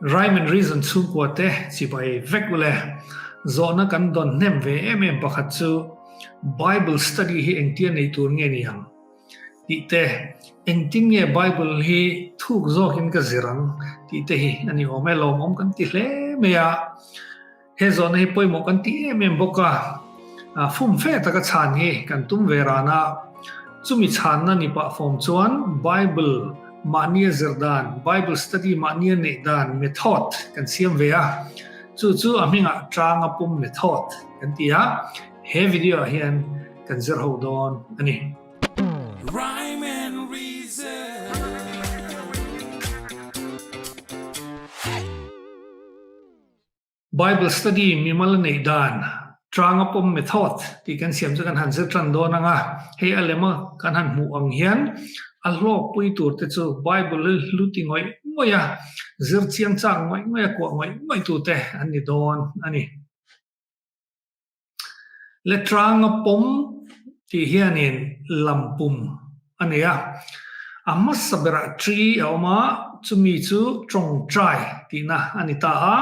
Rhyme and Reason chhungkua te chibai vek ule. Zawhna kan dawn hnem ve em em pakhat chu Bible study hi engtia nei tur nge ni ang tih te, engtin nge Bible hi thuk zawkin ka zir ang tih te hi a ni awm e, lawmawm kan ti hle mai a. He zawhna hi pawimawh kan ti em em bawk a, fum fe taka chhan hi kan tum ve ran a, chumi chhanna ni pah fawm chuan Bible mahnia zir dan, Bible study mahnia neih dan method kan siam ve a, chu chu a hmingah tanga pum method kan ti a, he video ah hian kan zir ho dawn a ni. Rhyme and reason. Bible study mimal a neih dan, Tranga pawm method, tih kan siam chu kan han zir tan dawn ang a, hei a lema kan han hmuh ang hian a hlawkpui tur te chu Bible hi hlu ti ngawih ngawih a, zir chiang chak ngawih ngawih a kuah ngawih ngawih tu te an ni dawn a ni. Le Tranga pawm tih hianin lampum a nei a, a hmasa berah tri a awm a, chumi chu tawngtai tihna a ni ta a.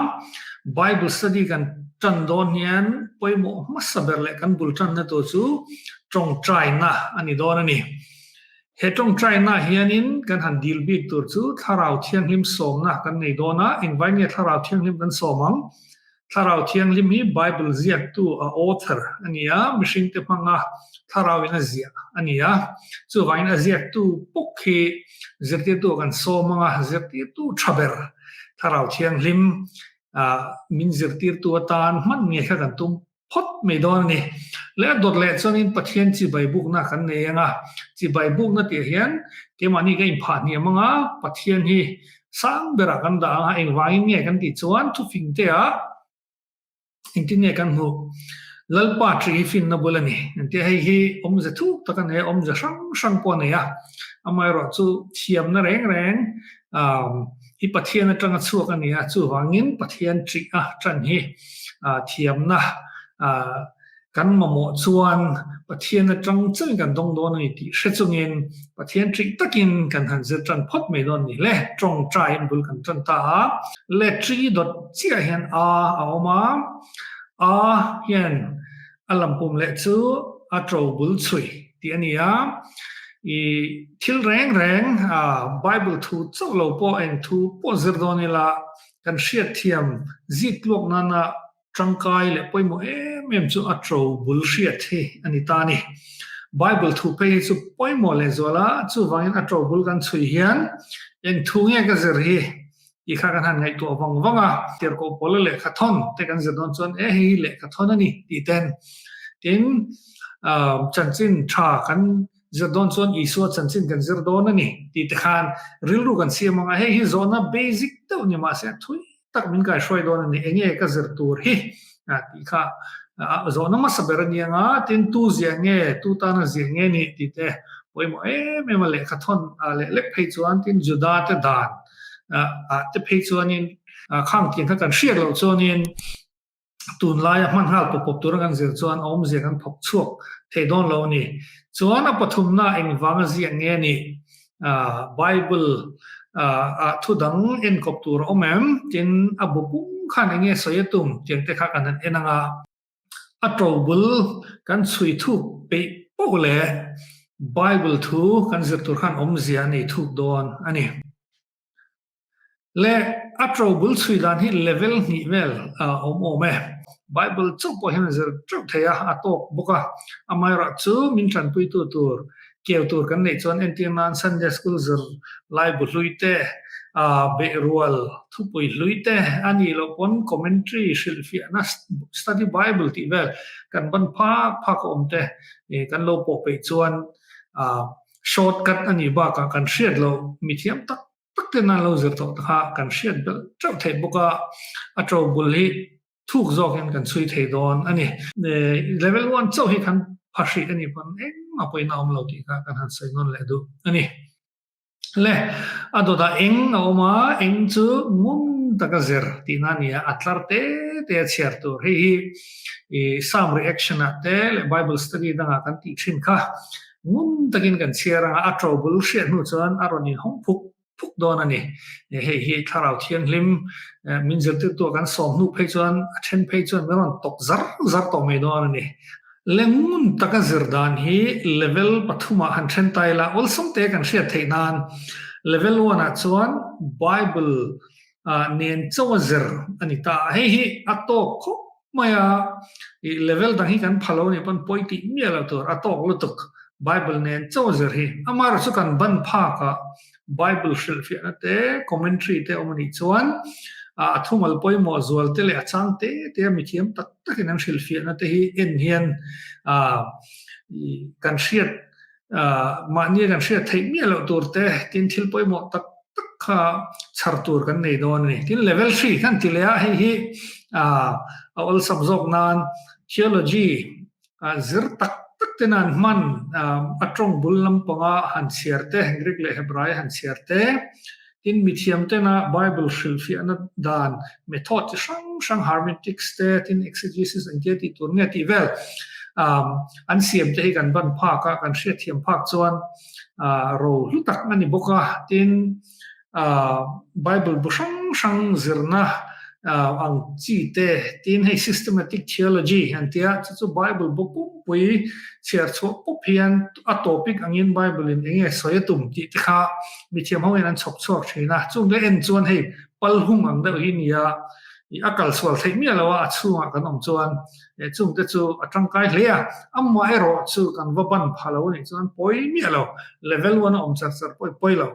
Bible study kan tan dawn hian pawimawh hmasa ber leh kan bul tanna tur chu tawngtaina a ni dawn a ni. He tawngtaina hianin kan han dil bik tur chu Thlarau Thianghlim sawmna kan nei dawn a, engvai nge Thlarau Thianghlim kan sawm ang? Thlarau Thianghlim hi Bible ziaktu, a author, a ni a, mihringte hmanga thlarauin a ziah a ni a. Chuvangin a ziaktu pawk hi zirtirtu kan sawm ang a, zirtirtu tha ber Thlarau Thianghlim min zirtirtu atan hman nge kha kan tum phawt mai dawn a ni. Leh a dawt leh chuanin Pathian chibai bukna kan nei ang a, chibai bukna tih hian keimahni ka inphah hniam ang a, Pathian hi Sang berah kan dah ang a, engvangin nge kan tih chuan thufing te ah engtin nge kan hmuh? Lalpa ṭih hi finna bul a ni. Engtia hei hi awmze thuk tak a nei a, awmze hrang hrang pawh a nei a. Amaherawh chu thiamna reng reng hi Pathian atanga chhuak a ni a, chuvangin Pathian ṭih a ṭan hi thiamna Kan mamawh chuan Pathian atang chauhin kan dawng dawn a ni tih hre chungin Pathian ṭih takin kan han zir ṭan phawt mai dawn ni le. Ṭawngṭaiin bul kan ṭan ta a. Le ṭi dawt chiah hian a a awm a, a hian a lampum leh chu a ṭo bul chhui tih a ni a. I thil reng reng Bible thu chauh lo pawh eng thu pawh zir dawn ila kan hriatthiam zik tluak nana Tangkai leh pawimawh em em chu a ṭo bul hriat hi a ni ta a ni. Bible thu phei hi chu pawimawh leh zual a, chuvangin a ṭo bul kan chhui hian eng thu nge ka zir hi tih kha kan han ngaihtuah vang vang a, tirhkoh pawla lehkha thawn te kan zir dawn chuan e hei hi lehkha thawn a ni tih ten tin chanchin ṭha kan zir dawn chuan Isua chanchin kan zir dawn a ni tih te khan rilru kan siam ang a, hei hi zawhna basic deuh ni mahse a thui tak min kaihruai dawn a ni, enge ka zir tur hi tih kha zawhna hmasa ber a ni ang a, tin tu ziah nge, tu tana ziah nge ni tih te pawimawh em em a lehkha thawn leh lek phei chuan tin Juda te dan ah te phei chuanin khang tiang kha kan hriat loh chuanin tunlaia hman nghal pawp pawp tura kan zir chuan a awmzia kan phawk chhuak thei dawn lo a ni. Chuan a pathumna engvanga ziah nge ni Bible ah thu dang enkawp tur a awm em? Tin, a bu pum khan eng nge sawi a tum tiang te kha kan han en ang a. A ṭobul kan chhui thuk peih poh leh Bible thu kan zir tur khan awmzia a nei thuk dawn a ni. Le a ṭo bul chhui dan hi level hnih vel a awm awm e. Bible chauh pawh hian a zir ṭeuh thei a, a tawk bawk a. Amaherawh chu min ṭanpuitu tur, keu tur kan neih chuan entir nan Sunday School zir lai bu hlui te, beihrual thupui hlui te a nih loh pawn commentary hrilhfiahna study Bible tih vel kan ban phak phak a awm te kan lo pawh peih chuan shortcut a nih bakah kan hriat loh mithiam tak tak ten an lo zir tawh te kha kan hriat belh teuh theih bawk a, a ṭo bul hi thuk zawkin kan chhui thei dawn a ni. Level one chauh hi kan pha hrih a nih pawn engmah pawhin a awm lo tih kha kan han sawi nawn leh duh a ni. Le, a dawtah eng a awm a, eng chu ngun taka zir tihna a ni a, a tlar te te a chhiar tur. Hei hi i Psalm reaction ah te leh Bible study dangah kan tih thin kha ngun takin kan chhiar ang a, a ṭo bul hriat hnu chuan a rawn inhawng phuk. phuk dawn a ni. Hei hi Thlarau Thianghlim min zirtirtu a kan sawm hnu phei chuan a then phei chuan min rawn tawk zar zar tawh mai dawn a ni. Lengngun taka zir dan hi level pathumah han then ta ila awlsam te kan hriat theih nan level one ah chuan Bible nen chauh a zir a ni ta a, hei hi a tawk khawp mai a, ih level dang hi kan pha lo nih pawn pawi tih miah lo tur a tawk lutuk Bible nen chauh a zir hi. Amaherawhchu chu kan ban phak ah Bible hrilhfiahna te commentary te awm a nih chuan a thumal pawimawh zual te leh a chang te te a mithiam tak takin an hrilhfiahna te hi en hian kan hriat mahni kan hriat theih miah loh tur te tin thil pawimawh tak tak kha chhar tur kan nei dawn a ni. Tin level 3 kan ti leh a hei hi a awlsam zawk nan theology zir tak tak ten an hman a tawng bul lampanga han chhiar te Greek leh Hebrai han chhiar te Tin, mithiam tena Bible hrilhfiahna dan, method chi hrang hrang, hermeneutics te, tin exegesis engtia tih tur nge tih vel an siam te hi kan ban phak a, kan hriatthiam phak chuan ro hlu tak a ni bawk a. Tin, Bible bu hrang hrang zirna ang chi te, tin hei systematic theology an tia, chu chu Bible bu pumpui chhiar chhuah pawp hian a topic angin Bible in enge sawi a tum tih te kha mithiam ho hian an chhawp chhuak thin a, chung te en chuan hei pal hung ang deuh hi nia ih a kal sual theih miah lo a, a chhungah kan awm chuan chung te chu a tangkai hle a, amah erawh chu kan va ban pha lo anih chuan pawi miah lo, level one a awm char char pawi pawi lo,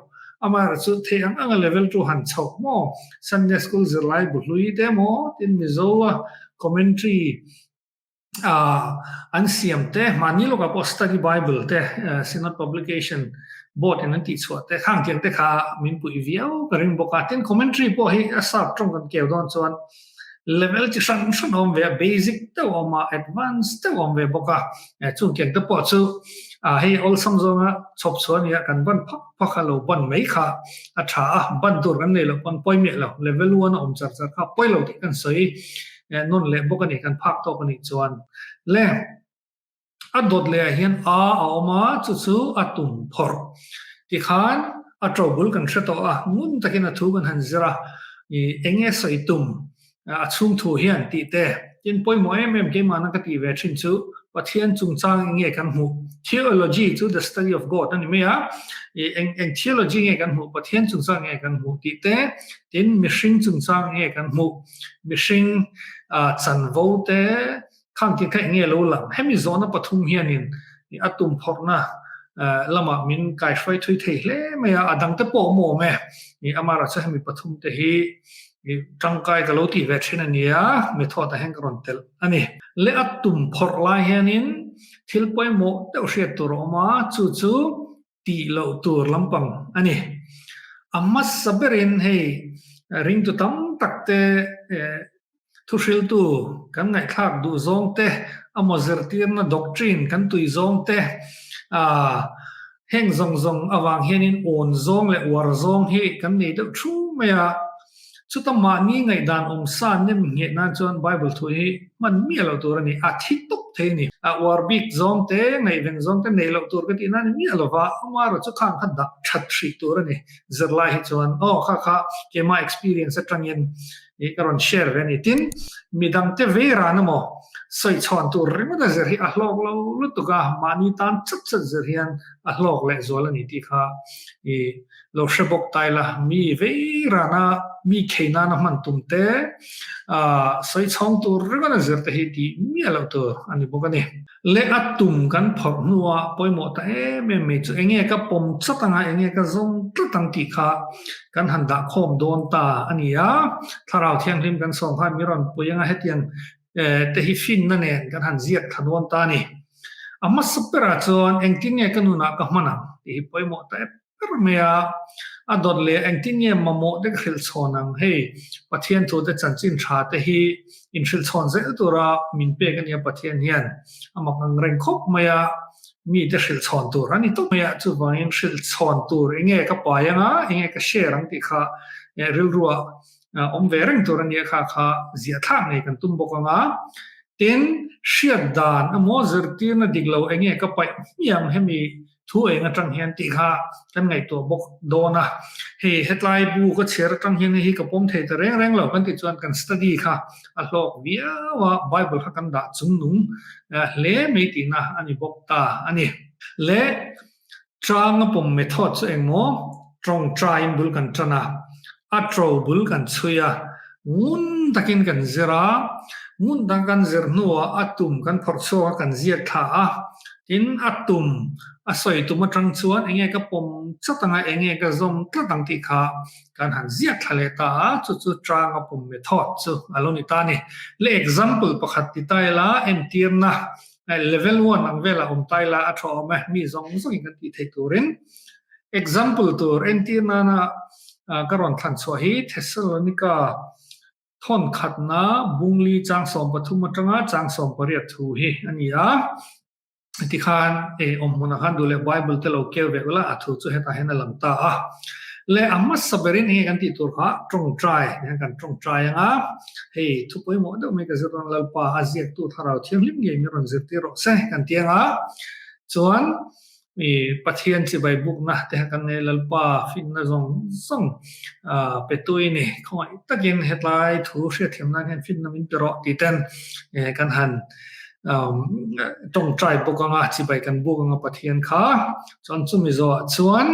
amaherawh chu theih ang anga level two han chhoh maw Sunday school zirlai bu hlui te maw tin Mizo a commentary an siam te, mahni lawkah pawh study bible te Synod Publication Board in an tih chhuah te khang tiang te kha min puih viau ka ring bawk a. Tin, commentary pawh hi a sap tawng kan keu dawn chuan level chi hran hran a awm ve a, basic deuh a awm a, advance deuh a awm ve bawk a. Chung tiang te pawh chu hei awlsam zawnga chhawp chhuah a nia, kan ban phak phak a lo ban mai kha a tha a, ban tur kan nei loh pawn pawi miah lo, level one a awm char char kha pawi lo tih kan sawi. Nawn leh bawk a ni, kan phak tawk a nih chuan le a dawt leh ah hian a a awm a, chu chu a tum phawrh tikhan a to bul kan hre tawh a, ngun takin a thu kan han zir a, ih eng nge sawi tum a chhung thu hian tih te, tin pawimawh em em keimahna ka tih ve thin chu Pathian chungchang eng nge kan hmuh, theology chu the study of God a ni mai a, ih eng eng theology nge kan hmuh, Pathian chungchang nge kan hmuh tih te, tin mihring chungchang nge kan hmuh. Mihring chanvo te khang tin kha eng nge lo lang? Hemi zawhna pathum hianin a tum phawrhna lamah min kaihruai thui thei hle mai a, a dangte pawh awm awm e. Amara chu hemi pathum te hi tangkai ka lo tih ve thin a nia, method ah hian ka rawn telh a ni. Le a tum phawrh lai hianin thil pawimawh deuh hriat tur a awm a, chu chu tih loh tur lampang a ni. A hmasa berin hei ringtu tam tak te thuhriltu kan ngaihthlak duh zawng te, amaw zirtirna doctrine kan tui zawng te, heng zawng zawng avang hianin awn zawng leh uar zawng hi kan nei deuh thu mai a. Chuta mahni ngaihdan awm sa nem ngheh nan chuan Bible thu hi hman miah loh tur a ni, a thi tawp thei a ni. A uar bik zawng te, ngaihven zawng te nei loh tur ka tih nan ni miah lova, amaherawh chu khang kha dah that hrih tur a ni. Zirlai hi chuan aw kha kha keimah experience atangin ih ka rawn share ve a ni. Tin, midangte vei ran emaw sawichhawn tur ringawt a zir hi a hlawk lo lutuk a, mahni tan chat chat zir hian a hlawk lehzual a ni tih kha ih Lo hre bawk ta ila, mi vei rana mi khei nana hman tum te, sawi chhawng tur ringawt a zir te hi tih miah loh tur a ni bawk a ni. Le a tum kan phawrh hnua pawimawh ta em em mai chu enge ka pawm chat anga enge ka zawng tlat ang tih kha kan han dah khawm dawn ta a ni a. Thlarau Thianghlim kan sawm khan mi rawn pui anga hetiang te hi finna nen kan han ziak thla dawn ta a ni. A hmasa berah chuan engtin nge ka nunah ka hman ang tih hi pawimawh ta em ber mai a, a dawt leh engtin nge mamawh te ka hrilh chhawn ang hei Pathian thu te chanchin tha te hi inhrilh chhawn zel tura min pek a nia Pathian hian a mak ang reng khawp mai a, mi te hrilh chhawn tur a ni tawp mai a, chuvangin hrilh chhawn tur enge ka pai anga enge ka share ang tih kha rilruah awm ve reng tur a nia kha kha ziah thlak ngei kan tum bawk ang a, tin hriat dan emaw zirtirna dik lo enge ka paih hmiang hemi. Thu eng atang hian tih kha kan ngaihtuah bawk dawn a. Hei hetlai bu ka chhiar atang hian hei hi ka pawm thei ta reng reng lo kan tih chuan kan study kha a hlawk viau a, Bible kha kan dah chungnung hle mai tihna a ni bawk ta a ni. Le changa pawm method chu engmaw tawngtaiin bul kan tan a, a to bul kan chhui a, ngun takin kan zir a, ngun dang kan zir hnuah a tum kan phawrh chhuak a kan ziak thla a, tin a tum a sawi tum atang chuan enge ka pawm chat anga enge ka zawm tlat ang tih kha kan han ziak thla leh ta a, chu chu changa pawm method chu a lo ni ta a ni. Le example pakhat ti ta ila entirna level one ang velah awm ta ila a tha awm e, mi zawng zawngin kan tih theih turin. Example tur entir nana ka rawn thlan chhuah hi Thessalonica thawn khatna Bungli chang 13 atanga chang 18 thu hi a ni a. Tikhan awm hmunah khan duh leh Bible te lo keu ve ula a thu chu hetah hian a lang ta a. Le a hmasa berin enge kan tih tur kha tawngtai hian kan tawngtai anga hei thu pawimawh deuh mai ka zir dawn Lalpa a ziaktu thlarau thianghlim ngei min rawn zirtir rawh se kan ti anga chuan I Pathian chibai bukna te kha kan nei Lalpa finna zawng zawng pe tui ni. Khawngaih takin hetlai thu hriatthiam nan hian finna min pe rawh tih ten kan han tawngtai bawk anga chibai kan buk anga Pathian kha chuan chumi zawhah chuan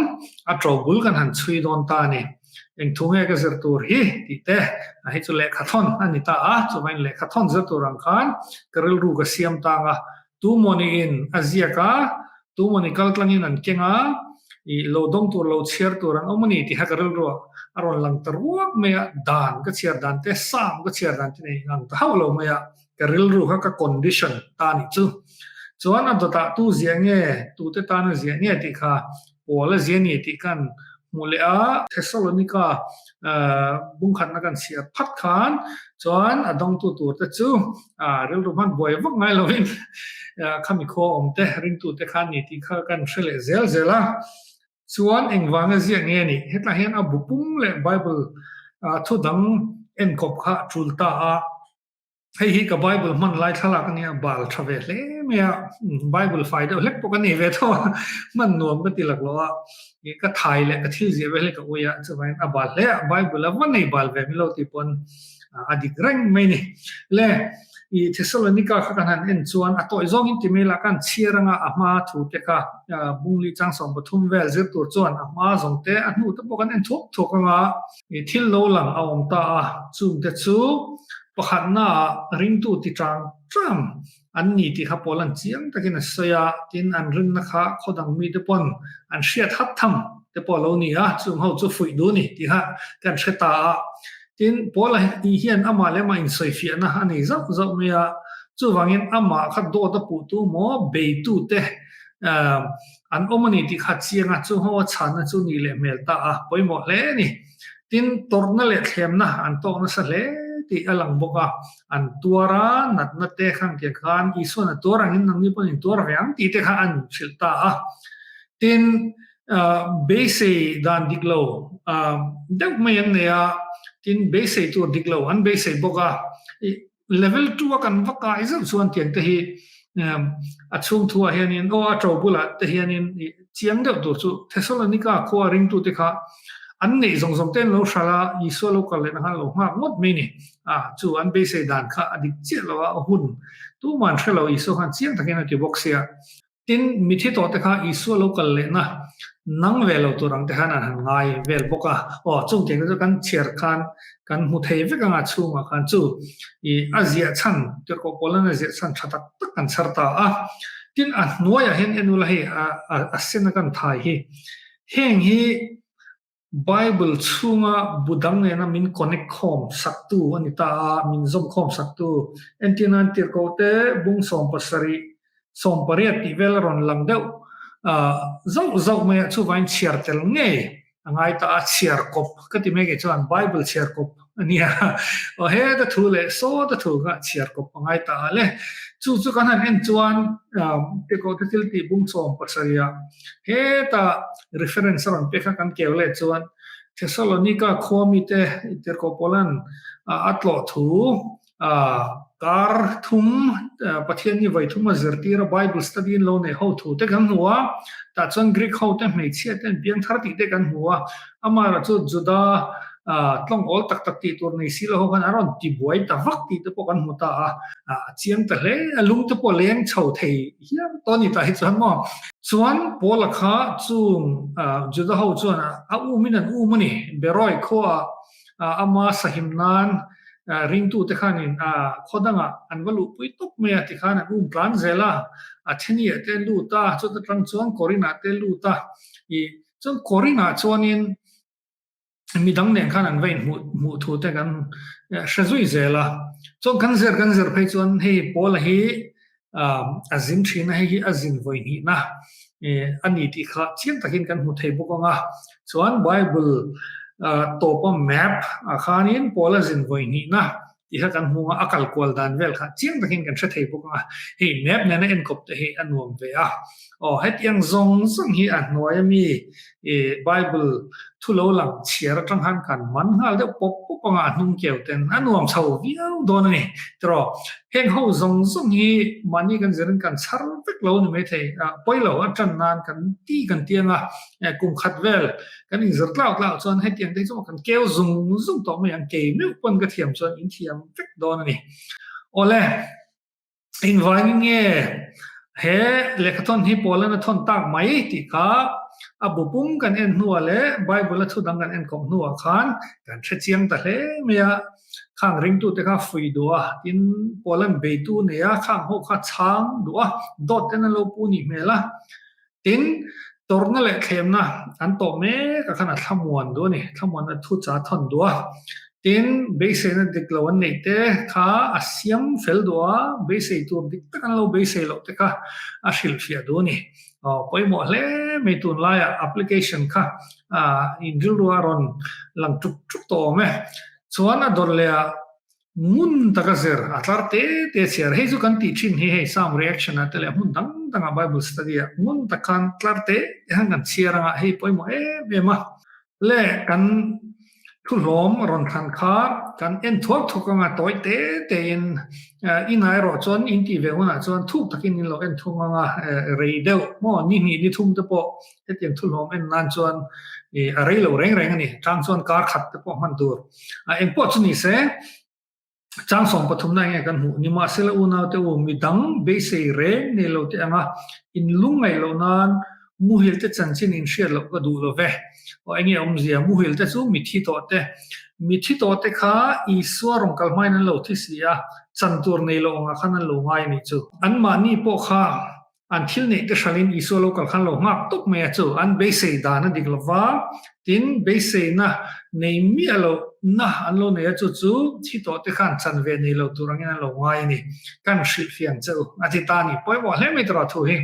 a to bul kan han chhui dawn ta a ni. Eng thu nge ka zir tur hi tih te hei chu lehkha thawn a ni ta a, chuvangin lehkha thawn zir tur ang khan ka rilru ka siam tang a. Tu mawniin a ziak a, tu mawni kal tlangin an keng a, i lo dawng tur, lo chhiar tur an awm a ni tih kha ka rilru ah a rawn lang ta ruak mai a, dan ka chhiar dan te, sam ka chhiar dan te nei ang ta hauh lo mai a, ka rilru kha ka condition ta a nih chu. Chuan a dawtah tu ziah nge, tute tana ziah nge tih kha Paul a zia ni tih kan hmuh leh a, Thessalonica bungkhatna kan chhiar phat khan chuan a dawngtu tur te chu rilru hman buai vak ngai lovin khami khua awm te ringtu te khan ni tih kha kan hre leh zel zel a. Chuan engvanga ziak nge ni? Hetlai hian a bu pum leh Bible thu dang enkawp kha a tul ta a. Hei hi ka Bible hman lai thlalak a nia, bal tha ve hle mai a, Bible fai deuh hlek pawh ka nei ve tho a, hman nuam ka ti laklawh a, ka thai leh ka thil ziah vel hi ka ui a, chuvangin a bal hle a, Bible a va nei bal ve milo tih pawn a dik reng mai ni. Le, i Thessalonica kha kan han en chuan a tawih zawngin ti mai lah khan chhiar anga a hma thu te kha Bungli chang 13 vel zir tur chuan a hma zawng te a hnu te pawh kan en thuak thuak anga i thil lo lang a awm ta a, chungte chu Pakhatnaah ringtu ti chang chang an ni tih kha pawl an chiang takin a sawi a, tin an rinna kha khaw dang mite pawn an hriat hat tham te pawh a lo ni a, chung ho chu fuih duh a ni tih kha kan hre ta a. Tin, Paula hian amah leh amah insawifiahna a nei zauh zauh mai a, chuvangin amah kha dawt a puhtu maw beitute an awm a ni tih kha a chiang a, chung ho a chhanna chu nih leh hmel ta a pawimawh hle a ni. Tin, tawrhna leh thlemna an tawk nasa hle tih a lang bawk a, an tuar a, natna te khan tiang khan Isuan a tuar angin nangni pawhin in tuar ve ang tih te kha an hrilh ta a. Tin, beisei dan dik lo deuh mai an nei a, tin beisei tur dik lo an beisei bawk a. Level 2 a kan va kai zeuh chuan tiang te hi a chhung thu ah hianin aw a to bulah te hianin chiang deuh tur chu Thessalonica khua ringtu te kha an neih zawng zawng te an lo hral a, Isua lo kal lehna khan a lo nghak ngawt mai ni. A chu an beisei dan kha a dik chiah lo a, a hun tuman hre lo Isua khan chiang takin a ti bawk sia. Tin, mithi tawh te kha Isua lo kal lehna nang ve lo tur ang te khan an han ngai vel bawk a. Aw, chung tiang te chu kan chhiar khan kan hmu thei vek anga chhungah khan chu i a ziah chhan, Tirhkoh Paulan a ziah chhan tha tak tak kan chhar ta a. Tin, a hnuaiah hian en ula hei a sen a kan thai hi. Heng hi Bible chhunga bu dang nena min connect khawm saktu a ni ta a, min zawm khawm saktu. Entir nan tirhkoh te bung 17, 18 tih vel a rawn lang deuh zauh zauh mai a, chuvangin chhiar tel ngei a ngai ta a, chhiar kawp ka ti mai kei chuan Bible chhiar kawp a nia. Aw heta thu leh sawta thu kha chhiar kawp a ngai ta a le. Chu chu kan han en chuan tirhkoh te thil tih bung 17 ah heta reference a rawn pek kha kan keu leh chuan Thessalonica khua mite tirhkoh Paulan a tlawh thu. Kar thum Pathian ni vawi thum a zirtir a Bible study in lo nei ho thu te kan hmu a, tah chuan Greek ho te hmeichhia te an piang thar tih te kan hmu a, amaherawh chu Juda tlawng awl tak tak tih tur nei si lo ho khan an rawn ti buai ta vak tih te pawh kan hmu ta a, a chiang ta hle a, lung te pawh leng chho thei hial tawh a ni tah hi chuan maw. Chuan Paula kha chung Juda ho chuan a um in an um a ni, Beroi khuaah ama sahim nan ringtute khanin khaw dangah an va luhpui tawp mai a tikhan an um tlan zel a, Atheniah te an lut a, chuta tang chuan Korinah te an lut a, ih chuan Korinah chuanin midang nen khan an va inhmuh hmuh thu te kan hre zui zel a, chuan kan zir kan zir phei chuan hei Paula hi a zin thin a, hei hi a zin vawi hnihna a ni tih kha chiang takin kan hmu thei bawk ang a. Chuan Bible tawpa map ah khanin Paula zin vawi hnihna tih kha kan hmu ang a, a kal kual dan vel kha chiang takin kan hre thei bawk ang a. Hei map nena enkawp te hi a nuam ve a. Aw hetiang zawng zawng hi a hnuai ami Bible thu lo lang chhiar atang khan kan man nghal deuh pawp pawp anga a hnung keu ten a nuam chho viau dawn a ni. Tiraw, heng ho zawng zawng hi mahni kan zirin kan chhar vek lo a ni maithei. Pawi lo a tan nan kan ti kan ti anga kum khat vel kan inzir tlau tlau chuan hetiang te hi chu kan keu zung zung tawh mai ang kei meuh pawn ka thiam chuan in thiam vek dawn a ni. Awle. Engvangin nge he lehkhathawn hi Paulan a thawn tak mai tih kha a bu pum kan en hnuah leh Bible a thu dang kan en kawp hnuah khan kan hre chiang ta hle mai a. Khang ringtute kha fui duh a, tin Paulan beitu nei a, khang ho kha chhang duh a, dawt ten an lo pu nih hmel a. Tin, tawrhna leh thlemna an tawh mek a khan a thlamuan duh a ni, thlamuanna thu cha thawn duh a. Tin, beiseina dik lo an neih te kha a siam fel duh a, beisei tur dik tak an lo beisei loh te kha a hrilhfiah duh a ni. Aw, pawimawh hle mai tunlaiah application kha inrilru a rawn lang tuk tuk tawh awm e. Chuan a dawt leh ah Ngun taka zir, a tlar te te chhiar. Hei chu kan tih thin hi hei Psalm reaction ah te leh hmun dang dang ah Bible study ah ngun tak khan tlar te te khan kan chhiar anga hei pawimawh em em a. Le kan thuhlawm rawn thlan kha kan en thuak thuak anga tawi te te in inah erawh chuan in tih ve hunah chuan thuk takin in lo en thung anga rei deuh maw ni hnih ni thum te pawh hetiang thuhlawm en nan chuan a rei lo reng reng a ni. Chang chuan kar khat te pawh hman tur. Engpawh chu ni se, chang 13 na enge kan hmuh? Nimahsela unaute u, midang beisei reng nei lo te anga inlung ngaih loh nan muhil te chanchin inhriat loh ka duh lo ve. Aw enge awmzia? Muhil te chu mithi tawh te. Mithi tawh te kha Isua rawn kal hmain an lo thi si a, chan tur nei lo angah khan an lo ngai a nih chu. Anmahni pawh kha An thil neih te hralin Isua lo kal khan lo nghak tawp mai a chu an beisei dan a dik lo va, tin beiseina nei miah loh na an lo nei a chu chu thi tawh te khan chan ve nei lo tur angin an lo ngai a ni. Kan hrilhfiang che u a ti ta a ni. Pawimawh hle mai tawrh a thu hi.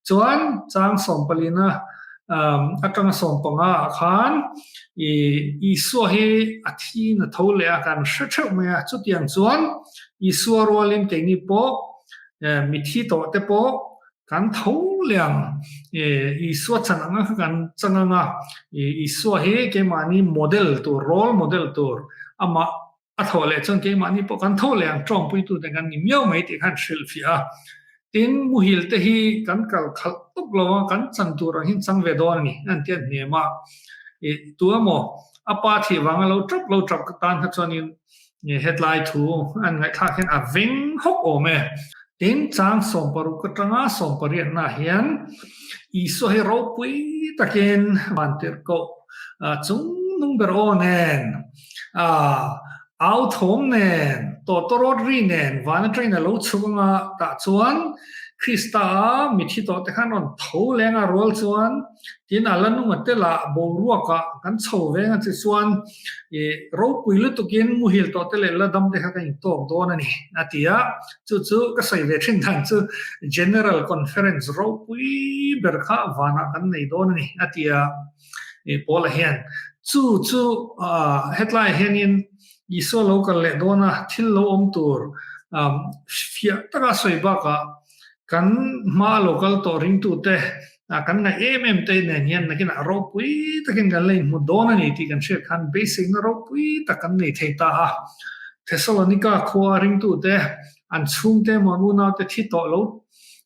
Chuan chang sawmpalina atanga 15 ah khan Isua hi a thi na tho leh a kan hre theuh mai a, chutiang chuan Isua rualin keini pawh Mithi tawh te pawh kan tho leh ang. Isua chan anga kha kan chang anga Isua hi keimahni model tur, role model tur amah a thawh leh chuan keimahni pawh kan tho leh ang tawngpuitu te kan ni miau mai tih khan hrilhfiah a. Tin, muhil te hi kan kal khalh tawp lo a, kan chan tur ang hian chang ve dawn a ni an ti a hnem a. Tu emaw a pa thih vanga lo tap lo tap tan kha chuanin Hetlai thu an ngaihthlak hian a veng hawk awm e. Tin, chang 60 atanga 80 nah hian Isua hi ropui takin vantirhkoh chung nung ber aw nen, au thawm nen, tawtawrawt ri nen van atangin a lo chhuk anga tah chuan Krista a mithi tawh te khan rawn tho leng a rual chuan Tin, a la nunga te lah boruakah kan chho veng a chi chuan i ropui lutukin muhil tawh te leh la dam te kha ka intawk dawn a ni, a ti a. Chu chu ka sawi ve thin dan chu General Conference ropui ber kha vanah kan nei dawn a ni, a ti a. I Paula hian chu chu hetlaiah hianin Isua lo kal leh dawna thil lo awm tur fiah taka sawi bakah kan hma lo kal tawh ringtute kan ngaih em em te nen hian nakinah ropui takin kan la inhmu dawn a ni tih kan hriat khan beiseina ropui tak kan nei thei ta a. Thessalonika khua ringtute an chhungte emaw an unaute thi tawh lo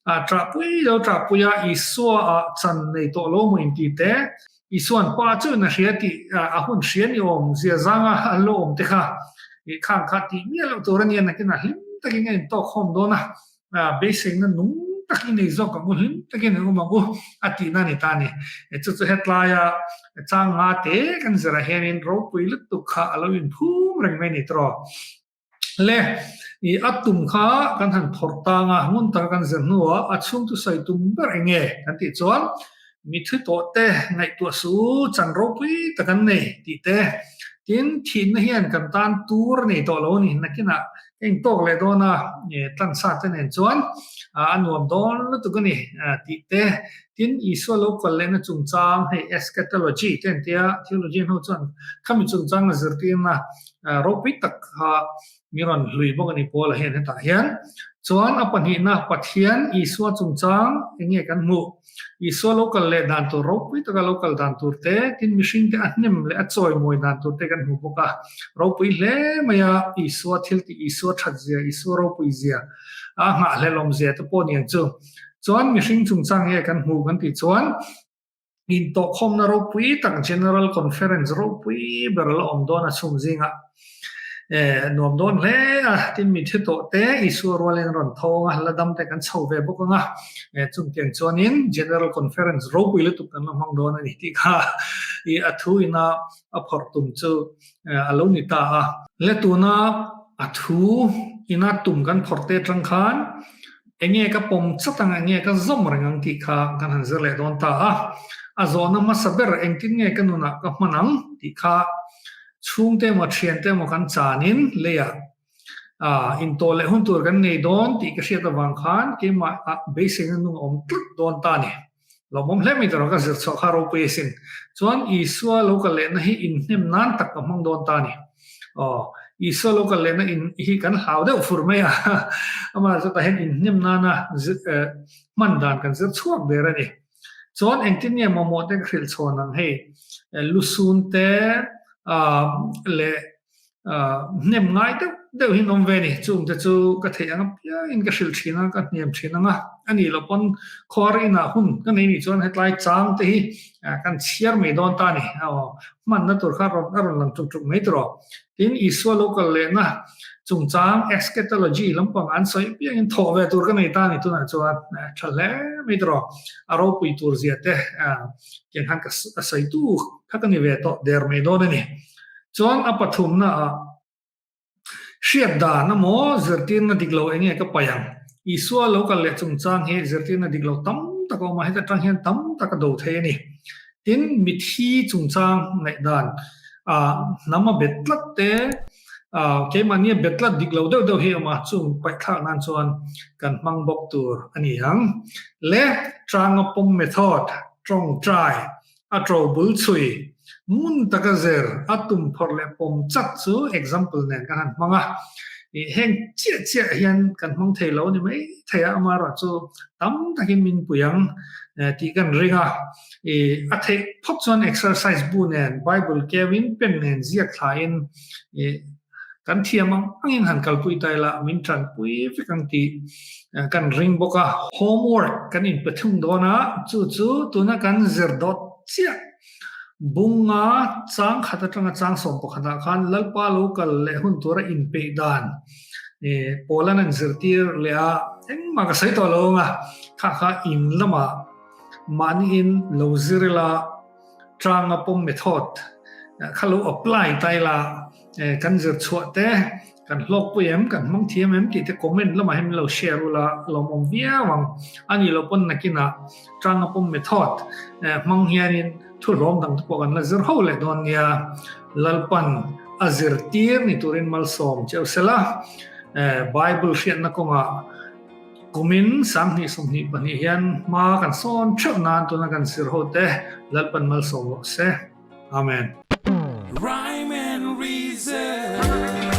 ṭahpui lo ṭahpui a, Isua ah chan nei tawh lo maw inti te, Isua'n pa chuin a hria tih a hun hria ni awm zia zanga an lo awm te kha i khang kha tih miah loh tur a nia nakin a hlim takin a intawk khawm dawn a, beiseina nung tak i nei zawk ang u, hlim takin an awm ang u a tihna a ni ta a ni. Chu chu hetlaia chang nga te kan zirah hianin ropui lutuk kha a lo inphum reng mai a ni tawh. Le, i a tum kha kan han phawrh tang a, ngun taka kan zir hnuah a chhung chu sawi tum ber eng nge kan tih chuan mitthi tawh te ngaihtuah suh u, chan ropui tak an nei tih te, tin thihna hian kan tan tur a nei tawh lo a ni, nakinah ka intawk leh dawn a, tlansa te nen chuan a nuam dawn lutuk a ni tih te, tin Isua lo kal lehna chungchang hei eschatology te an tia, theology an ho chuan khami chungchang a zirtirna Ropui tak kha mi rawn hlui bawk a ni Paula hian hetah hian. Chuan a pahnihna Pathian Isua chungchang eng nge kan hmuh? Isua lo kal leh dan tur ropui taka lo kal dan tur te, tin mihring te a hnem leh a chawimawi dan tur te kan hmu bawk a. Ropui hle mai a, Isua thil tih, Isua that zia, Isua ropui zia, a nghahhlelawm zia te pawh niang chu. Chuan mihring chungchang nge kan hmuh kan tih chuan, Intawhkhawmna ropui tak General Conference ropui ber la awm dawn a chhung zingah nuam dawn hle a, tin mi thi tawh te Isua rualin a rawn thawng a, la dam te kan chho ve bawk ang a, chungtiang chuanin General Conference ropui lutuk kan la hmang dawn a ni tih kha i a thu ina a phawrh tum chu a lo ni ta a. Le tuna a thu ina tum kan phawrh te atang khan Enge ka pawm chat ang, enge ka zawm reng ang tih kha kan han zir leh dawn ta a. A zawhna hmasa ber engtin nge ka nunah ka hman ang tih kha chhungte emaw thiante emaw kan chanin leiah intawh leh hun tur kan nei dawn tih ka hriat avang khan keimah ah beiseina nung a awm tlat dawn ta a ni. Lawmawm hle mai tawh ka zir chhuah kha ropui asin. Chuan Isua lo kal lehna hi inhnem nan tak ka hmang dawn ta a ni. Aw, Isua lo kal lehna in hi kan hlau deuh fur mai a, amah chutah hian inhnem nana hman dan kan zir chhuak ber a ni. Chuan engtin nge mamawh te ka hrilh chhawn ang hei, lusun te leh hnem ngai deuh deuh hi an awm ve a ni. Chung te chu ka theih ang apiangin ka hrilh thin a, ka hnem thin ang a. A nih loh pawn khuar inah hun ka nei nih chuan hetlai chang te hi kan chhiar mai dawn ta a ni. Hmanna tur kha a rawn lang tuk tuk mai tur aw. Tin, Isua lo kal lehna chungchang eschatology lampang an sawi apiangin thawh ve tur ka nei ta a ni tunah chuan tha hle mai tur aw. A ropui tur zia te tiang khan ka sawi tu kha ka ni ve tawh der mai dawn a ni. Chuan a pathumna ah hriat dan emaw zirtirna dik lo eng nge ka paih ang? Isua lo kal leh chungchang hi zirtirna dik lo tam tak a awm a, heta tang hian tam tak a do thei a ni. Tin, mithi chungchang ngaihdan ah hnam a bet tlat te, ah keimahni a bet tlat dik lo deuh deuh hi a awm a, chung paihthlak nan chuan kan hmang bawk tur a ni ang. Le Changa pawm method, tawngtai, A ṭo bul chhui, ngun taka zir, a tum phawrh leh pawm chat chu example nen kan han hmang a. Ih heng chiah chiah hian kan hmang thei lo ni mai thei a, amaherawh chu tam takin min pui ang tih kan ring a. Ih a theih phawt chuan exercise bu nen, Bible keuin pen nen ziak thlain ih kan thiam ang angin han kalpui ta ila min tanpui vek ang tih kan ring bawk a. Homework kan inpe thung dawn a, chu chu tuna kan zir dawt chiah. Bunga chang khat atanga chang 11 ah khan Lalpa lo kal leh hun tura inpeih dan pawl an an zirtir leh a, engmah ka sawi tawh lo ang a, kha kha in lamah mahniin lo zir ila, Changa pawm method kha lo apply ta ila kan zir chhuah te kan hlawkpui em kan hmang thiam em tih te comment lamah hian min lo share ula lawmawm viau ang. A nih loh pawn nakinah changa pawm method hmang hianin thu hlawm dang te pawh kan la zir ho leh dawn nia. Lalpan a zirtir ni turin malsawm cheu sela Bible hriatna kawngah Kumin 2022 hian hma kan sawn theuh nan tuna kan sir ho te Lalpan malsawm rawh se. Amen. Rhyme and reason.